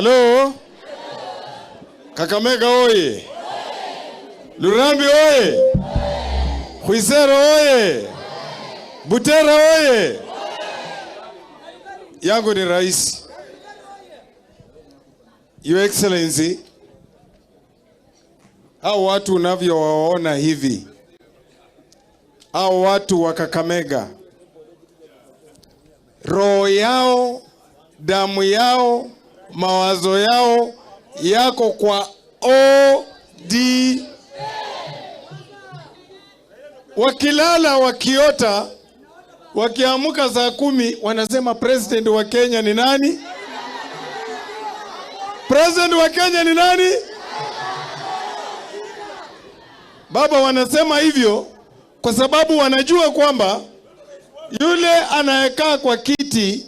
Halo? Kakamega oye! Lurambi oye! Khwisero oye! Butere oye! Yangu ni rais. Your Excellency, hao watu unavyowaona hivi, hao watu wa Kakamega, roho yao, damu yao, mawazo yao yako kwa OD. Wakilala wakiota, wakiamka saa 10 wanasema, "President wa Kenya ni nani? President wa Kenya ni nani?" Baba, wanasema hivyo kwa sababu wanajua kwamba yule anayekaa kwa kiti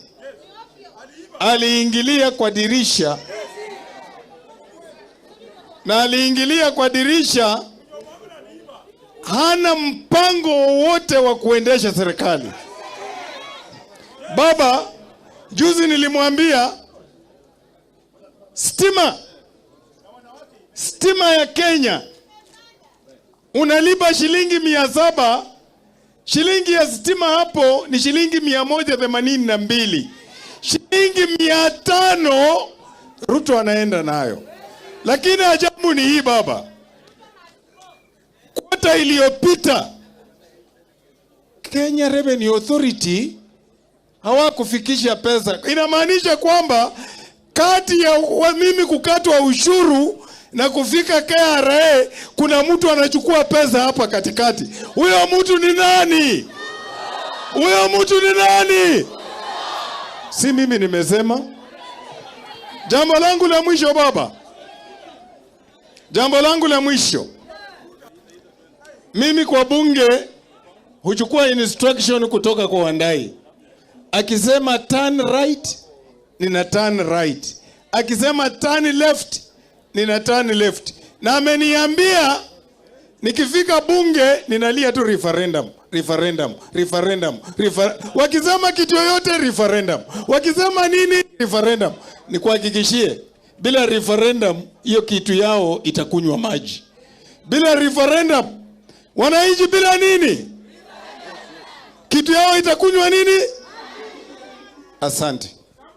aliingilia kwa dirisha, na aliingilia kwa dirisha, hana mpango wowote wa kuendesha serikali. Baba, juzi nilimwambia stima ya Kenya unalipa shilingi 700, shilingi ya stima hapo ni shilingi 182, shilingi 500 Ruto anaenda nayo. Lakini ajabu ni hii baba, quarter iliyopita Kenya Revenue Authority hawakufikisha pesa. Inamaanisha kwamba kati ya mimi kukatwa ushuru na kufika KRA kuna mtu anachukua pesa hapa katikati. Huyo mtu ni nani? Huyo mtu ni nani? Si mimi nimesema. Jambo langu la mwisho baba, jambo langu la mwisho, mimi kwa bunge huchukua instruction kutoka kwa Wandayi. Akisema turn right, nina turn right. Akisema turn left, nina turn left. Na ameniambia nikifika bunge ninalia tu referendum, referendum, referendum, wakisema kitu yoyote referendum, wakisema nini referendum. Nikuhakikishie, bila referendum hiyo kitu yao itakunywa maji. Bila referendum wananchi, bila nini, kitu yao itakunywa nini? Asante.